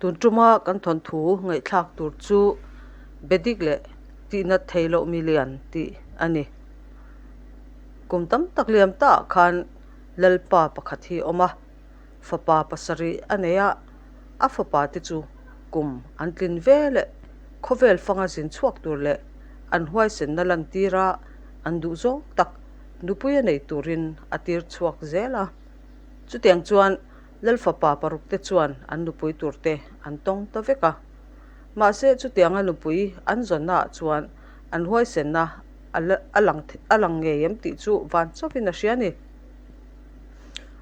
Tun tuma kan thawnthu ngaihthlak tur chu Bedik leh Tihnat Thei Loh Milian tih a ni. Kum tam tak liam taah khan Lalpa pakhat hi a awm a, fapa pasarih a nei a, a fapa te chu kum an tlin ve leh khawvel fanga zin chhuak tur leh an huaisenna lantira an duhzawng tak nupui a nei turin a tir chhuak zel a. Chutiang chuan Lalfapa parukte chuan an nupui turte an tawng ta vek a. Mahse chutianga nupui an zawnnaah chuan an huaisenna a lang a lang ngei em tih chu van chauhin a hria a ni.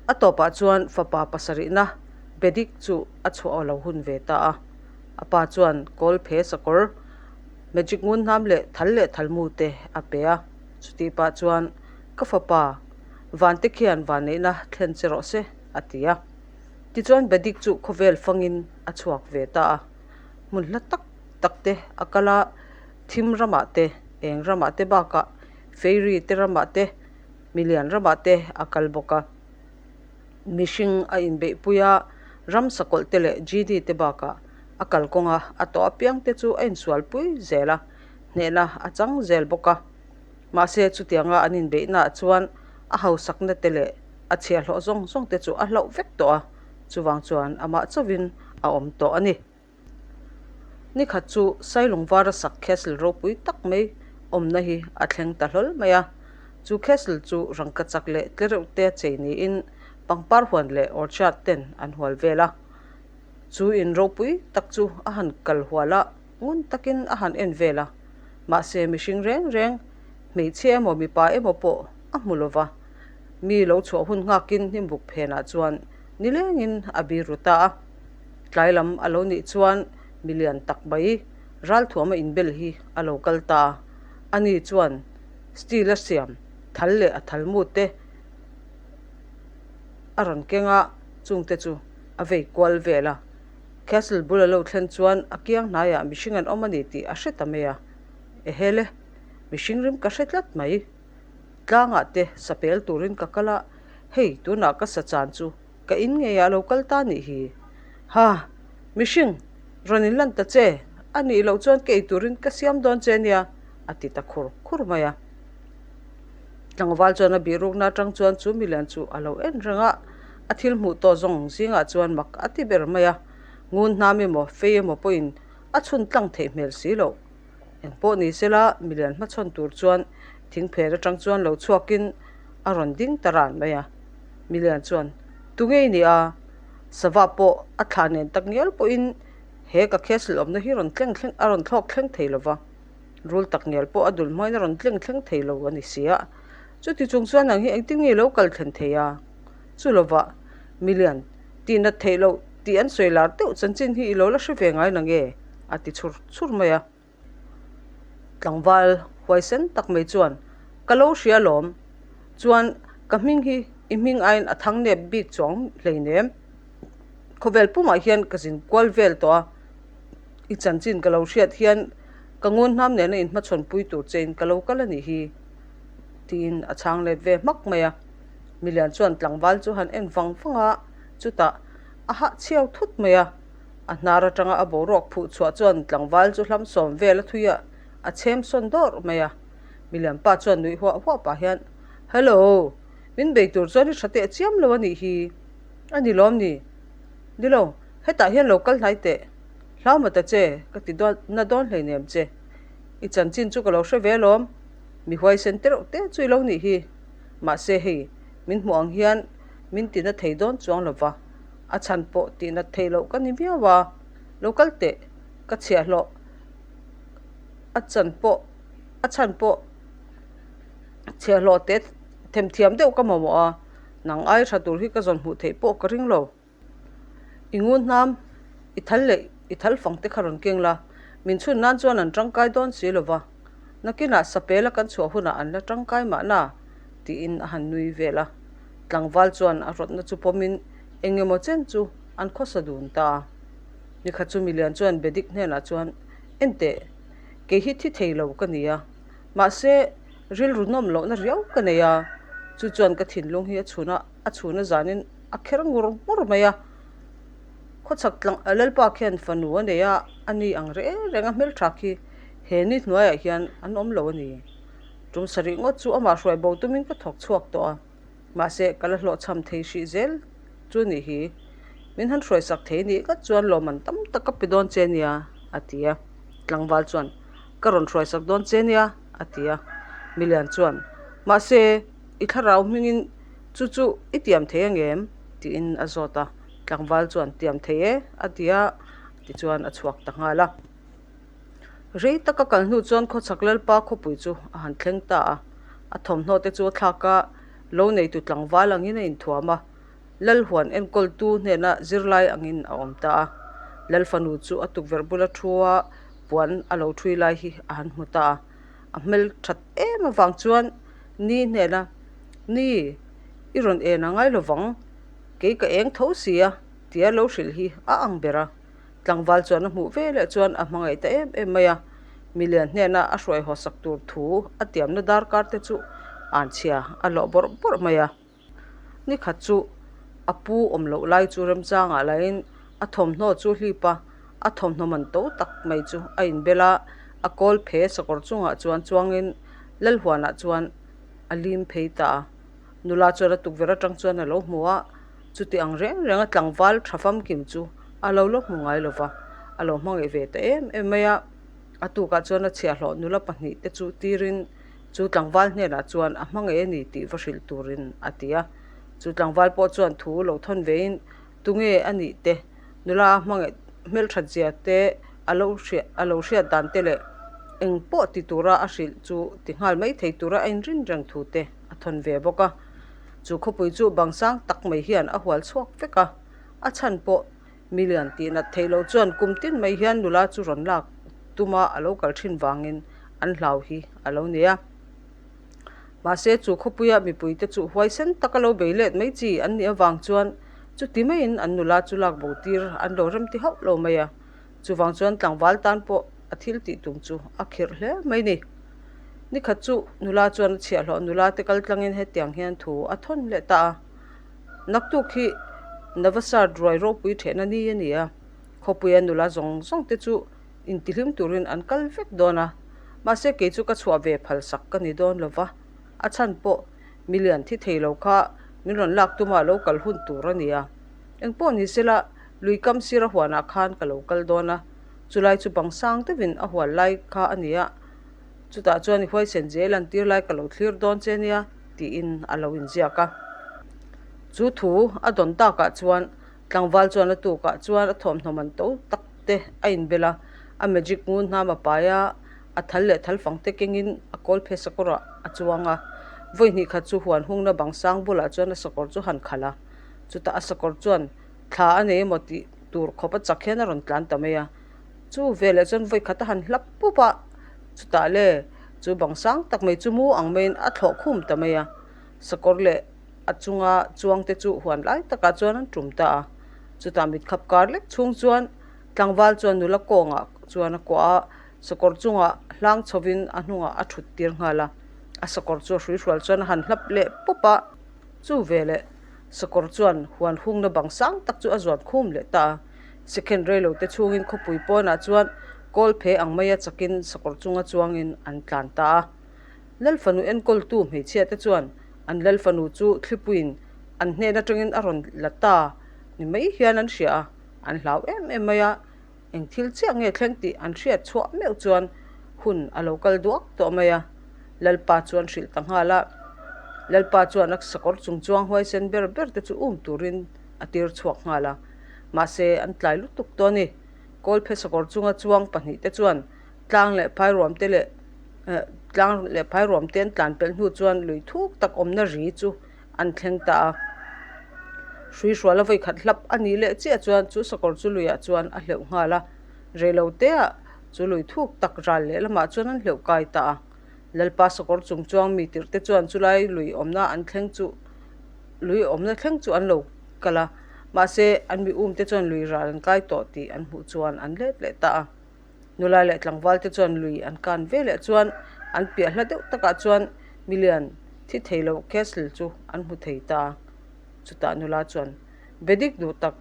A tawpah chuan fapa pasarihna Bedik chu a chhuah lo hun ve ta a. A pa chuan kawl phe sakawr, magic ngun hnam leh thal leh thalmu te a pe a. Chutih pah chuan ka fapa Vante khian vanneihna thlen che rawh se, a ti a. Tichuan Bedik chu khawvel fangin a chhuak ve ta a. Hmun hla tak tak te a kal a, thim ramah te, eng ramah te bakah Fairy te ramah te, milian ramah te a kal bawk a. Mihring a inbeihpui a, ram sakawlh te leh GD te bakah a kalkawnga a tawh apiang te chu a insualpui zel a, hnehna a chang zel bawk a. Mahse chutianga an inbeihnaah chuan a hausakna te leh a chhiahhlawh zawng zawng te chu a hlauh vek tawh a, chuvang chuan amah chauhin a awm tawh a ni. Nikhat chu Sailung vara sak castle ropui tak mai awmna hi a thleng ta hlawl mai a. Chu castle chu rangkachak leh tlereuh te chei niin pangpar huan leh orchard ten an hual vel a. Chu in ropui tak chu a han kal hual a, ngun takin a han en vel a. Mahse mihring reng reng, hmeichhia emaw mipa emaw pawh a hmu lo va. Mi lo chhuah hun nghakin hnimbuk phenah chuan nilengin a bir ru ta a. Tlai lam a lo nih chuan milian tak mai ralthuama inbel hi a lo kal ta a. Ani chuan steel a siam thal leh a thal mu te a rawn keng a, chungte chu a vei kual vel a. Castle bul a lo thlen chuan a kiang hnaiah mihring an awm a ni tih a hre ta mai a. Ehe le, mihring rim ka hre tlat mai. Tlangah te sapel turin ka kal a, hei tunah ka sa chan chu ka in ngeiah a lo kal ta nih hi. Ha! Mihring, rawn in lan ta che, a nih loh chuan ka ei turin ka siam dawn che nia, a ti ta khur khur mai a. Tlangval chuan a bihrukna atang chuan chu milian chu a lo en reng a, a thil hmuh tawh zawng zingah chuan mak a ti ber mai a, ngun hnam emaw fei emaw pawhin a chhun tlang theih hmel si loh. Engpawh ni sela milian hmachhawn tur chuan thingpher atang chuan lo chhuakin a rawn ding ta ran mai a. Milian chuan, Tu ngei ni a? Sava pawh a thla nen tak ngial pawhin he ka castle awmna hi rawn tleng thleng a rawn thlawk thleng thei lo va. Rul tak ngial pawh a dul hmain a rawn tleng thleng thei lo a ni si a. Chuti chung chuan nang hi engtin nge lo kal thlen thei a? Chu lovah, Milian, tihnat theih loh tih an sawi lar deuh chanchin hi i lo la hre ve ngai na nge? a ti chhur chhur mai a. Tlangval huaisen tak mai chuan, Ka lo hria lawm. Chuan ka hming hi i hming aiin a thang nep bik chuang hleinem. Khawvel pumah hian ka zin kual vel tawh a, i chanchin ka lo hriat hian ka ngun hnam nena inhmachhawn pui tur chein ka lo kal a nih hi, tiin a chhang let ve hmak mai a. Milian chuan tlangval chu han en vang vang a, chutah a hah chhiau thut mai a. A hnar atanga a boruak phuh chhuah chuan tlangval chu hlam sawm vel a thui a, a chhem sawn dawrh mai a. Milian pa chuan nuih huah huah pah hian, Hello! Min bei tur chuan i tha teh chiam lo a nih hi. A ni lawm ni? Ni lo, hetah hian lo kal hnai teh. Hlau ma ta che, ka ti na dawn hleinem che. I chanchin chu ka lo hre ve lawm. Mi huaisen te reuh te chu i lo nih hi. Mahse hei, min hmuh ang hian min tina thei dawn chuang lo va, a chhan pawh tihnat theih loh ka ni viau a, lo kal teh, ka chhiahhlawh a chan pawh a chhan pawh chhiahhlawh te themthiam deuh ka mamawh a, nang ai tha tur hi ka zawn hmuh theih pawh ka ring lo. I ngun hnam, i thal leh i thal fang te kha rawn keng la, min chhun nan chuan an tangkai dawn si lo va, nakinah sapela kan chhuah hunah an la tangkai mahna, tiin a han nui vel a. Tlangval chuan a rawtna chu pawmin eng emaw chen chu an khawsa dun ta a. Nikhat chu milian chuan Bedik hnenah chuan, Enteh, kei hi thi thei lo ka ni a, mahse rilru nawm lohna riau ka nei a, chu chuan ka thinlung hi a chhun a, a chhun a zanin a kher ngur ngur mai a. Khawchhak tlang Lalpa khian fanu a nei a, a ni ang reng reng a hmeltha khi he ni hnuaiah hian an awm lo a ni. Tum sarih ngawt chu amah hruai bo tumin ka thawk chhuak tawh a, mahse ka la hlawhchham thei hrih zel chu nih hi. Min han hruaisak thei nih ngat chuan lawmman tam tak ka pe dawn che nia, a ti a. Tlangval chuan, Ka rawn hruaisak dawn che nia, a ti a. Milian chuan, Mahse, i thlarau hmingin chu chu i tiam thei ang em? tiin a zawt a. Tlangval chuan, Tiam thei e, a ti a, tichuan a chhuak ta nghal a. Rei taka kal hnu chuan khawchhak Lalpa khawpui chu a han thleng ta a. A thawmhnaw te chu a thlak a, lo neitu tlangval angin a inthuam a. Lalhuan enkawltu hnena zirlai angin a awm ta a. Lalfanu chu a tukverh bula thu a puan a lo thui lai hi a han hmu ta a. A hmel that em avang chuan Ni hnena, Ni, i rawn en a ngai lovang, kei ka eng tho si a, tia lo hrilh hi a ang ber a. Tlangval chuan a hmuh veleh chuan a hmangaih ta em em mai a. Milian hnena a hruai hawsak tur thu a tiamna darkar te chu anchhia a lawh bawrh bawrh mai a. Ni khat chu a pu awm loh lai chu remchangah lahin a thawmhnaw chu hlip a, a thawmhnaw man to tak mai chu a inbel a, a kawl phe sakawr chungah chuan chuangin Lalhuanah chuan a lim phei ta a. Nula chuan a tukverh atang chuan a lo hmu a, chuti ang reng reng a tlangval tha famkim chu a lo la hmu ngai lo va, a lo hmangaih ve ta em em mai a. A tukah chuan a chhiahhlawh nula pahnihte chu tirin Chu tlangval hnenah chuan a hmangaih a ni tih va hrilh turin a ti a. Chu tlangval pawh chuan thu lo thawn vein tunge a nih te, nula a hmangaih hmelthat zia te a lo hriat a lo hriat dan te leh eng pawh ti tura a hrilh chu ti nghal mai thei tura a inrin reng thu te a thawn ve bawk a. Chu khawpui chu bang sang tak mai hian a hual chhuak vek a, a chhan pawh milian tih nat theih loh chuan kum tin mai hian nula chu rawn lak tuma a lo kal thin vangin an hlau hi a lo ni a. Mahse chu khawpuia mipuite chu huaisen taka lo bei let mai chi an nih avang chuan chuti maiin an nula chu lak bo tir an lo remti hauh lo mai a. Chuvang chuan tlangval tan pawh a thil tih tum chu a khirh hle mai ni. Nikhat chu nula chuan a chhiahhlawh nula te kal tlangin hetiang hian thu a thawn leh ta a. Naktuk hi Navasard ruai ropui thehna ni a ni a, khawpuia nula zawng zawng te chu Intihlim turin an kal vek dawn a, mahse kei chu ka chhuah ve phal sak ka ni dawn lo va, a chhan pawh milian thi thei lo kha min rawn lak tuma lo kal hun tur a ni a. Engpawh ni sela lui kam sir a huanah khan ka lo kal dawn a, chulai chu bang sang deuhin a hual lai kha a ni a, chutah chuan i huaisen zel an tir lai ka lo thlir dawn che nia tiin a lo inziak a. Chu thu a dawn takah chuan Tlangval chuan a tukah chuan a thawmhnaw man to tak te a inbel a, a magic ngun hnam a pai a, a thal leh thal fang te kengin a kawl phe sakawrah a chuang a. Vawi hnih khat chu huan hungna bang sang bulah chuan a sakawr chu han khalh a, chutah a sakawr chuan thla a nei emaw tih tur khawp a chak hian a rawn tlan ta mai a. Chu veleh chuan vawi khat a han hlap pup a, chutah le chu bang sang tak mai chu mu ang maiin a thlawh khum ta mai a, sakawr leh a chunga chuangte chu huan lai takah chuan an tum ta a, chutah mit khap kar lek chhung chuan tlangval chuan nula kawngah chuan a kuah a, sakawr chungah hlang chhovin a hnungah a thut tir nghal a, a sakawr chu a hruihrual chuan a han hlap leh pawp a, chu veleh sakawr chuan huan hungna bang sang tak chu a zuan khum leh ta a, second reilo te chhungin khawpui pawnah chuan kawl phe ang maia chakin sakawr chunga chuangin an tlan ta a. Lalfanu enkawltu hmeichhia te chuan an Lalfanu chu thlipuiin an hnen atangin a rawn la ta ni mai hian an hria a, an hlau em em mai a, eng thil chiah nge thleng tih an hriat chhuah meuh chuan hun a lo kal duak tawh mai a, Lalpa chuan hrilh ta nghal a, Lalpa chuan a sakawr chung chuang huaisen ber ber te chu um turin a tir chhuak nghal a, mahse an tlai lutuk tawh a ni, Kawlphe sakawr chunga chuang pahnihte chuan Tlang leh phairuam te leh tlang leh phairuam te an tlan pelh hnu chuan lui thuk tak awmna ri chu an thleng ta a. Hruihrual a vawi khat hlap a nih leh chiah chuan chu sakawr chu luiah chuan a hleuh nghal a. Reilo teah chu lui thuk tak ral leh lamah chuan an hleuh kai ta a. Lalpa sakawr chung chuang mi tirh te chuan chulai lui awmna an thleng chu lui awmna thleng chu an lo kal a. Mahse an mi um te chuan lui ral an kai tawh tih an hmuh chuan an let leh ta a. Nula leh tlangval te chuan lui an kan ve leh chuan an piah hla deuh takah chuan milian thi thei lo castle chu an hmu thei ta a. Chutah nula chuan be dik duh tak.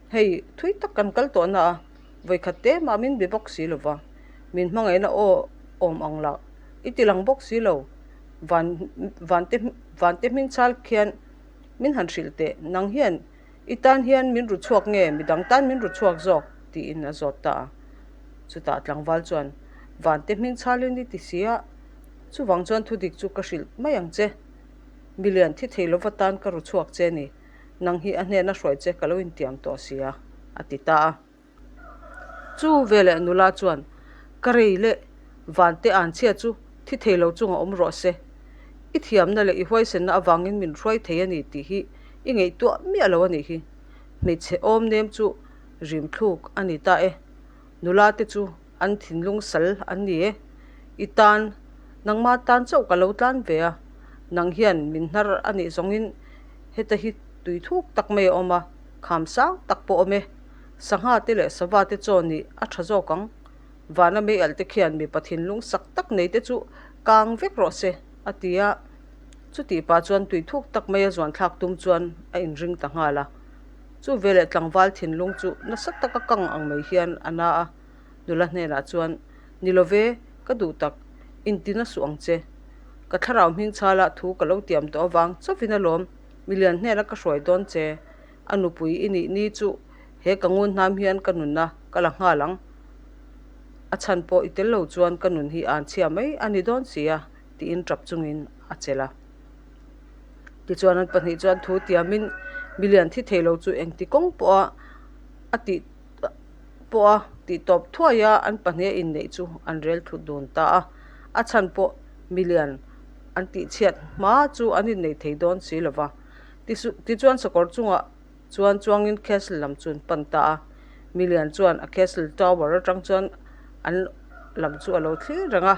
Hei, thui tak kan kal tawh na a, vawikhat te mah min be bawk si lo va, min hmangaihna aw awm ang lah i ti lang bawk si lo. Van vante vante hming chal khian min han hrilh teh, nang hian i tan hian min ru chhuak nge midang tan min ru chhuak zawk? tiin a zawt ta a. Chutah tlangval chuan, Vante hming chhalin i ti si a, chuvang chuan thudik chu ka hrilh mai ang che. Milian thi thei lova tan ka ru chhuak che ni. Nang hi a hnena hruai che ka lo intiam tawh si a, a ti ta a. Chu veleh nula chuan, Ka rei leh vante anchhia chu thi thei lo chunga awm rawh se. I thiamna leh i huaisenna avangin min hruai thei a ni tih hi i ngaihtuah miah lo a nih hi. Hmeichhe awm nem chu rim thluk a ni ta e. Nula te chu an thinlung sal an ni e. I tan, nangma tan chauh ka lo tlan ve a, nang hian min hnar a nih zawngin heta hi tui thuk tak mai a awm a, kham sang tak pawh awm e. Sangha te leh sava te chaw nih a tha zawk ang. Vana mei alh te khian mipa thinlung sak tak nei te chu kang vek rawh se, a ti a. Chutih pah chuan tui thuk tak mai a zuan thlak tum chuan a inring ta nghal a. Chu veleh tlangval thinlung chu nasa taka kang ang mai hian a na a, nula hnenah chuan, Ni lo ve, ka duh tak, intina suh ang che. Ka thlarau hming chhala thu ka lo tiam tawh avang chauhin alawm milian hnena ka hruai dawn che. A nupui i nih ni chu he ka ngun hnam hian ka nunna ka la nghal ang. A chhan pawh i tel lo chuan ka nun hi an chhia mai a ni dawn si a, tiin tap chungin a chelh a. Tichuan an pahnih chuan thu tiamin milian thi thei lo chu engti kawng pawha a tih pawha tih tawp thuai a an pahnih a inneih chu an rel thut dun ta a. A chhan pawh milian an tih chhiat hma chu an innei thei dawn si lo va. Tichuan sakawr chungah chuan chuangin castle lam chu an pan ta a. Milian chuan a castle tower atang chuan an lam chu a lo thlir reng a.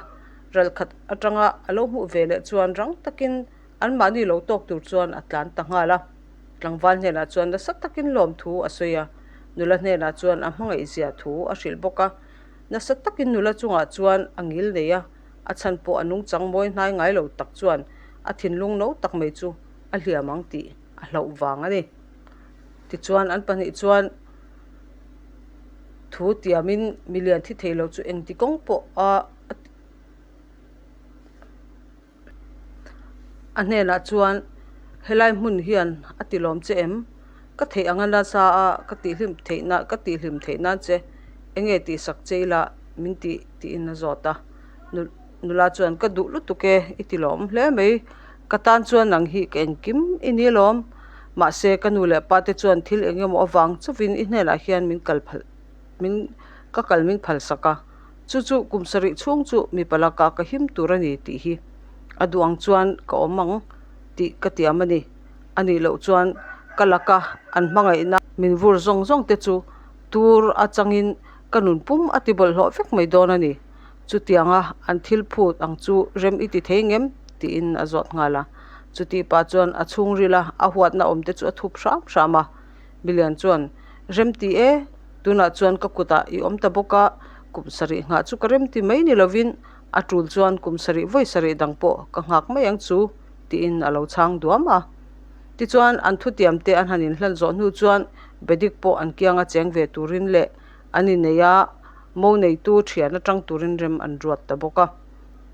Ral khat atanga a lo hmuh ve leh chuan rang takin anmahni lo tawk tur chuan a tlan ta nghal a. Tlangval hnenah chuan nasa takin lawmthu a sawi a, nula hnenah chuan a hmangaihzia thu a hrilh bawk a. Nasa takin nula chungah chuan a ngil nei a, a chhan pawh a nungchang mawi hnai ngai lo tak chuan a thinlung no tak mai chu a hliam ang tih a hlauh vang a ni. Tichuan an pahnih chuan thu tiamin milian thi thei lo chu engti kawng pawh a A hnenah chuan helai hmun hian a ti lawm che em? Ka theih anga nasa a ka tihhlim theih na ka tihhlim theih nan che enge tihsak che ila min tih tiin a zawt a. Nula chuan ka duh lutuk e i ti lawm hle mai ka tan chuan nang hi ka engkim i ni lawm mahse ka nu leh pa te chuan thil eng emaw avang chauhin i hnenah hian min kal phal min ka kal min phalsak a. Chu chu kum sarih chhung chu mipa laka ka him tur a ni tih hi a duh ang chuan ka awm ang tih ka tiam a ni. A nih loh chuan ka laka an hmangaihna min vur zawng zawng te chu tur atangin ka nun pum a ti bawlhhlawh vek mai dawn a ni. Chutianga an thil phut ang chu rem i ti thei ngem? tiin a zawt nghal a. Chutih pah chuan a chhungrila a huatna awm te chu a thup hram hram a. Milian chuan, Rem ti e, tunah chuan ka kutah i awm ta bawk a, kum sarih nghah chu ka rem ti mai ni lovin a tul chuan kum sarih vawi sarih dang pawh ka nghak mai ang chu, tiin a lo chhang duam a. Tichuan, an thutiam te an han inhlan zawh hnu chuan Bedik pawh an kianga cheng ve turin leh an inei a, mo neitu thian atang turin rem an ruat ta bawk a.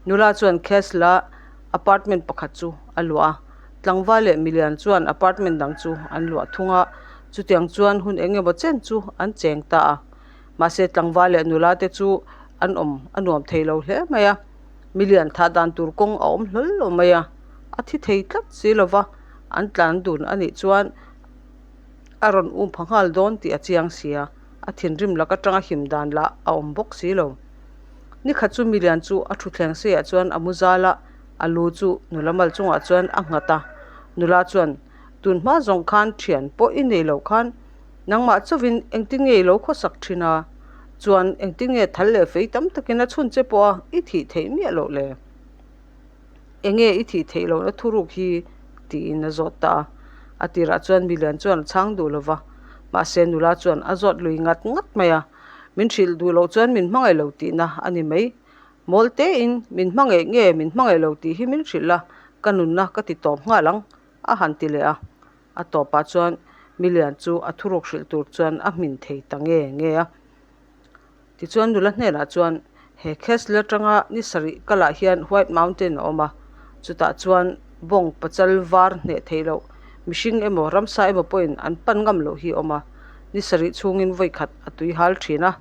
Nula chuan Castle-a apartment pakhat chu a luah a. Tlangval leh milian chuan apartment dang chu an luah thung a, chutiang chuan hun eng emaw chen chu an cheng ta a. Mahse tlangval leh nula te chu an awm a nuam thei lo hle mai a, milian thah dan tur kawng a awm hlawl lo mai a, a thi thei tlat si lo va, an tlan dun a nih chuan a rawn um pha nghal dawn tih a chiang si a, a thinrim lak atanga him dan lah a awm bawk si lo. Nikhat chu milian chu a thutthleng seiah chuan a mu zal a. A lu chu nula mal chungah chuan a nghat a, nula chuan, Tun hma zawng khan thian pawh i nei loh khan nangmah chauhin engtin nge i lo khawsak thin a? Chuan engtin nge thal leh fei tam takin a chhun che pawh a i thih theih miah loh le? Enge i thih theih lohna thuruk hi? tiin a zawt ta a. A tirah chuan milian chuan a chhang duh lo va, mahse nula chuan a zawt lui ngat ngat mai a, Min hrilh duh loh chuan min hmangaih lo tihna a ni mai. Mawl tein, Min hmangaih nge min hmangaih lo tih hi min hrilh a, ka nunna ka ti tawp nghal ang, a han ti leh a. A tawpah chuan, Milian chu a thuruk hrilh tur chuan a hmin thei ta nge nge a. Tichuan nula hnenah chuan he Castle atanga ni sarih kalah hian White Mountain a awm a, chutah chuan bawng pachal var hneh theih loh mihring emaw ramsa emaw pawhin an pan ngam loh hi a awm a, ni sarih chhungin vawi khat a tui hal thin a.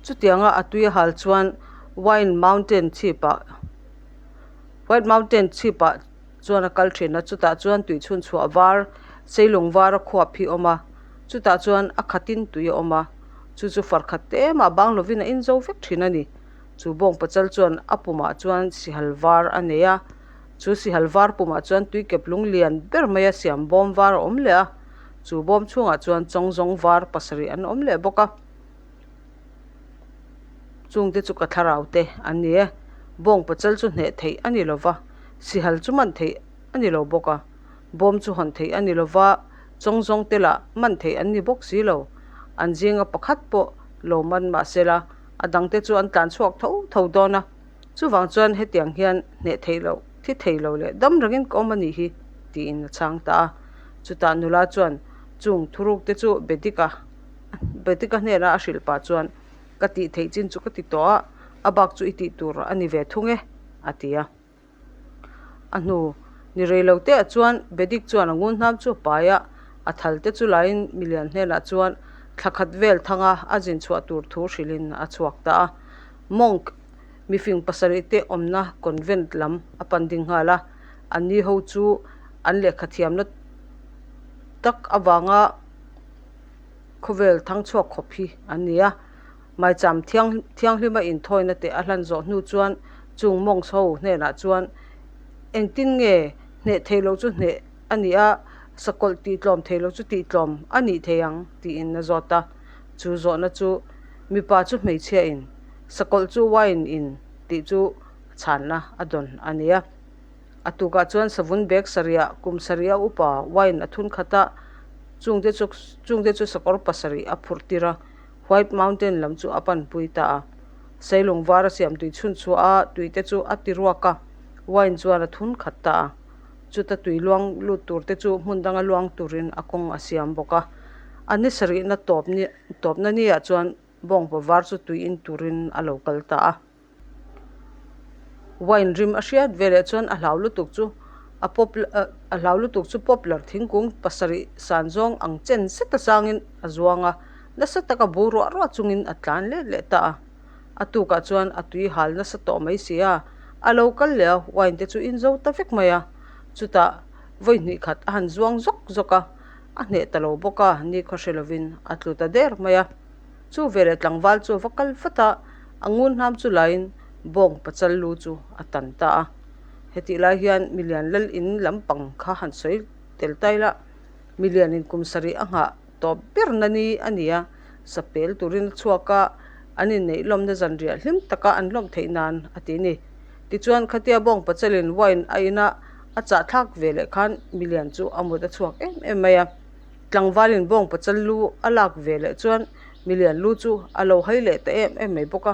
Chutianga a tui a hal chuan Wine Mountain chhipah White Mountain chhipah chuan a kal thin a, chutah chuan tui chhun chhuah var seilung var a khuap hi a awm a, chutah chuan a khatin tui a awm a, chu chu far khat te emah bang lovin a inzo vek thin a ni. Chu bawng pachal chuan a pumah chuan sihal var a nei a, chu sihal var pumah chuan tui kep lung lian ber maia siam bawm var a awm leh a. Chu bawm chhungah chuan chawngzawng var pasarih an awm leh bawk a, chungte chu ka thlarau te an ni e. Bawng pachal chu hneh theih a ni lo va, sihal chu man theih a ni lo bawk a, bawm chu hawn theih a ni lo va, chawngzawng te lah man theih an ni bawk si lo. An zinga pakhat pawh lo man mah se la, a dangte chu an tlan chhuak tho tho dawn a. Chuvang chuan hetiang hian hneh theih loh, thi thei lo leh dam rengin ka awm a nih hi, tiin a chhang ta a. Chutah nula chuan chung thuruk te chu Bedika Bedika hnena a hrilh pah chuan, Ka tih theih chin chu ka ti tawh a, a bak chu i tih tur a ni ve thung e, a ti a. A hnu ni rei lo teah chuan Bedik chuan a ngun hnam chu a pai a, a thal te chu laiin milian hnenah chuan thla khat vel thanga a zin chhuah tur thu hrilhin a chhuak ta a. Monk mifing pasarih te awmna convent lam a pan ding nghal a, anni ho chu an lehkha thiamna tak avanga khawvel thang chhuak khawp hi an ni a. Maicham thianghlima inthawina te a hlan zawh hnu chuan chung monks ho hnenah chuan engtin nge hneh thei loh chu hneh a nih a, sakawlh tihtlawm thei loh chu tihtlawm a nih thei ang tiin a zawt a. Chu zawhna chu mipa chu hmeichhia in sakawlh chu wine in tih chu chhanna a dawn a ni a. A tukah chuan savun bag sarihah kum sarih a upa wine a thun khat a, chungte chu chungte chu sakawr pasarih a phurh tir a, White Mountain lam chu a panpui ta a. Seilung var a siam tui chhun chhuah a, tui te chu a ti ruak a, wine chuan a thun khat ta a. Chuta tui luang lut tur te chu hmun danga luang turin a kawng a siam bawk a. A ni sarihna tawp ni tawpna niah chuan bawngpa var chu tui in turin a lo kal ta a. Wine rim a hriat veleh chuan a hlau lutuk chu a pawp a hlau lutuk chu poplar thingkung pasarih san zawng ang chen zet a sangin a zuang a, nasa taka bu ruah ruah chungin a tlan let leh ta a. A tukah chuan a tui hal nasa tawh mai si a, a lo kal leh a, wine te chu in zo ta vek mai a. Chutah vawi hnih khat a han zuang zawk zawk a, a hneh ta lo bawk a, nikhaw hre lovin a tlu ta der mai a. Chu veleh tlangval chu a va kal vat a, a ngun hnam chu laiin bawng pachal lu chu a tan ta a. Hetih lai hian milian lal in lampang kha han sawi tel ta ila, milian in kum sarih a nghah tawp ber na ni a ni a, sapel turin a chhuak a, an inneih lawmna zanriah hlim taka an lawm theih nan a ti ni. Tichuan khatia bawng pachalin wine a ina a chahthlak ve leh khan milian chu a mut a chhuak em em mai a. Tlangvalin bawng pachal lu a lak ve leh chuan milian lu chu a lo hai leh ta em em mai bawk a,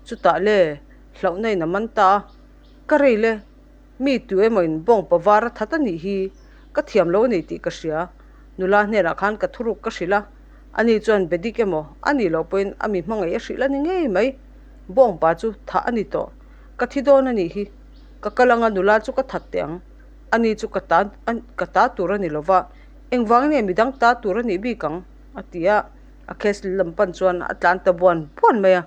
chutah le hlauhna in a man ta a, ka rei le, mi tu emaw in bawng pa var a that a nih hi, ka thiam lo a ni tih ka hria, nula hnenah khan ka thuruk ka hrilh a, ani chuan be dik emaw a nih loh pawhin a mi hmangaih a hrilh a ni ngei mai, bawng pa chu thah a ni tawh, ka thi dawn a nih hi, ka kal anga nula chu ka that teh ang, ani chu ka ta ka ta tur a ni lova. Engvang nge midang ta tur a nih bik ang? a ti a, a case lam pan chuan a tlan ta buan buan mai a.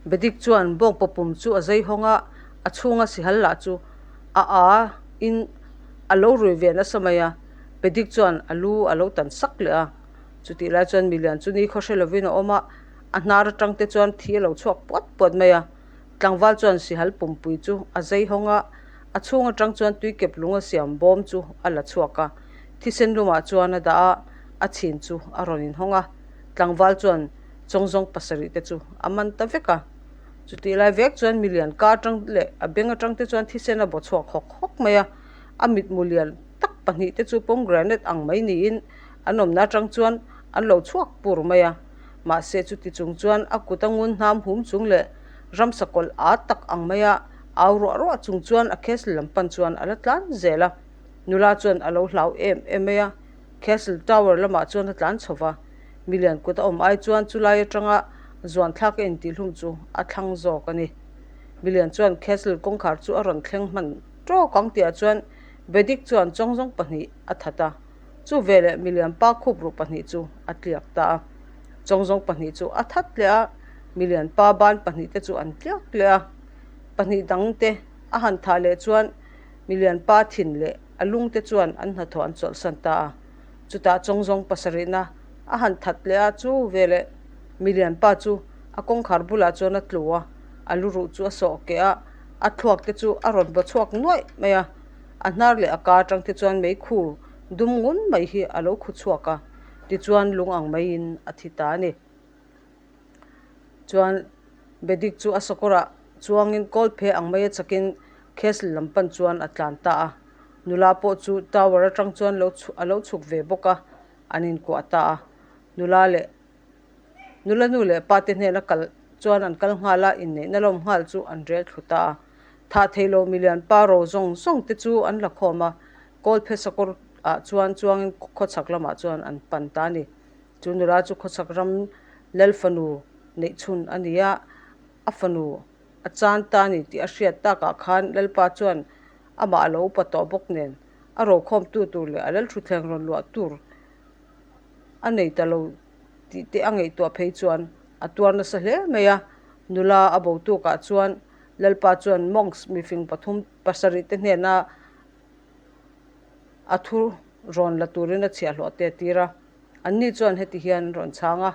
Bedik chuan bawngpa pum chu a zai hawng a, a chhunga sihal lah chu a a in a lo rui ve nasa mai a, Bedik chuan a lu a lo tan sak leh a. Chutih lai chuan milian chu ni khaw hre lovin a awm a, a hnar atang te chuan thi a lo chhuak puat puat mai a. Tlangval chuan sihal pumpui chu a zai hawng a, a chhung atang chuan tuikep lung a siam bawm chu a la chhuak a. Thisen lumah chuan a dah a, a chhin chu a rawn inhawng a. Tlangval chuan chawngzawng pasarih te chu a man ta vek a. Chutih lai vek chuan milian ka atang leh a beng atang te chuan thisen a baw chhuak hawk hawk mai a. A mitmu lian tak pahnih te chu pomegranate ang mai niin an awmna atang chuan an lo chhuak pur mai a. Mahse chuti chung chuan a kut a ngun hnam hum chung leh ramsa kawlh ât tak ang maia au ruah ruah chung chuan a castle lam pan chuan a la tlan zel a. Nula chuan a lo hlau em em mai a, Castle Tower lamah chuan a tlan chho va, milian kut a awm ai chuan chulai atanga zuan thlak a intihhlum chu a thlang zawk a ni. Milian chuan Castle kawngkhar chu a rawn thleng hman tawk ang tihah chuan Bedick chuan chawngzawng pahnih a that a, chu veleh milian pa khup ruh pahnih chu a tliak ta a. Chawngzawng pahnih chu a that leh a, milian pa ban pahnih te chu an tliak leh a. Pahnih dang te a han thah leh chuan milian pa thin leh a lung te chuan an hnathawh an chawlhsan ta a. Chutah chawngzawng pasarihna a han that leh a, chu veleh milian pa chu a kawngkhar bulah chuan a tlu a, a lu ruh chu a sawh keh a, a thluak te chu a rawn baw chhuak nuaih mai a, a hnar leh a ka atang te chuan meikhu dum ngun mai hi a lo khu chhuak a, tichuan lung ang maiin a thi ta a ni. Chuan Bedick chu a sakawrah chuangin kawl phe ang maia chakin Castle lam pan chuan a tlan ta a, nula pawh chu tower atang chuan lo a lo chhuk ve bawk a, an inkuah ta a, nula leh Nula nu leh pa te hnena kal chuan an kal nghal a, inneihna lawm nghal chu an rel thlu ta a. Thah theih loh milian pa ro zawng zawng te chu an la khawm a, Kawlphe sakawr ah chuan chuangin khawchhak lamah chuan an pan ta a ni. Chu nula chu khawchhak ram lal fanu neih chhun a ni a, a fanu a chan ta a ni tih a hriat takah khan Lalpa chuan amah a lo upa tawh bawk nen a rokhawmtu tur leh a lal thutthleng rawn luah tur a nei ta lo tih te a ngaihtuah phei chuan a tuar nasa hle mai a, nula a bo tukah chuan Lalpa chuan monks mifing pathum pasarih te hnena a thu rawn la turin a chhiahhlawh te a tir a, anni chuan heti hian an rawn chhang a,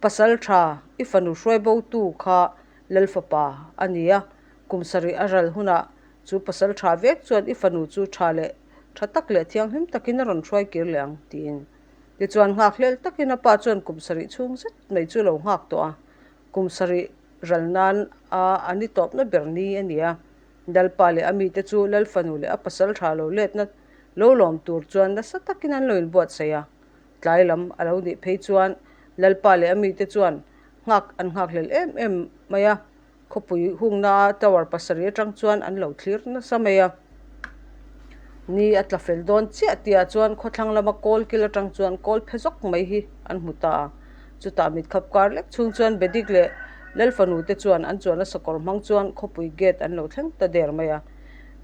Pasal tha, i fanu hruai bo tu kha Lal fapa a ni a, kum sarih a ral hunah chu pasal tha vek chuan i fanu chu tha leh tha tak leh thianghlim takin a rawn hruai kir leh ang, tiin. Tichuan nghak hlel takin a pa chuan kum sarih chhung zet mai chu lo nghak tawh a, kum sarih ral nan a a ni tawpna ber ni a ni a. Lalpa leh a mite chu Lal fanu leh a pasal tha lo letna lo lawm tur chuan nasa takin an lo inbuatsaih a. Tlai lam a lo nih phei chuan Lalpa leh a mite chuan nghak an nghak hlel em em mai a. Khawpui hungna tower pasarih atang chuan an lo thlir nasa mai a. Ni a tla fel dawn chiah tihah chuan khawthlang lama kawl kil atang chuan kawl phe zawk mai hi an hmu ta a. Chutah mitkhap kar lek chhung chuan Bedik leh Lalfanu te chuan an chuanna sakawr hmang chuan khawpui gate an lo thleng ta der mai a.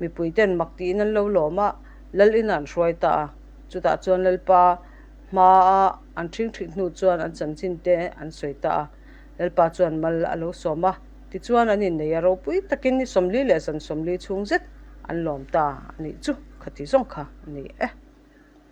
Mipui ten mak tiin an lo lawm a, Lal inah an hruai ta a. Chutah chuan Lalpa hmaa an ṭhingṭhit hnu chuan an chanchin te an sawi ta a. Lalpa chuan mal a lo sawm a, tichuan an innei a ropui takin ni 40 leh zan 40 chhung zet an lawm ta a nih chu, khati zawng kha a ni e.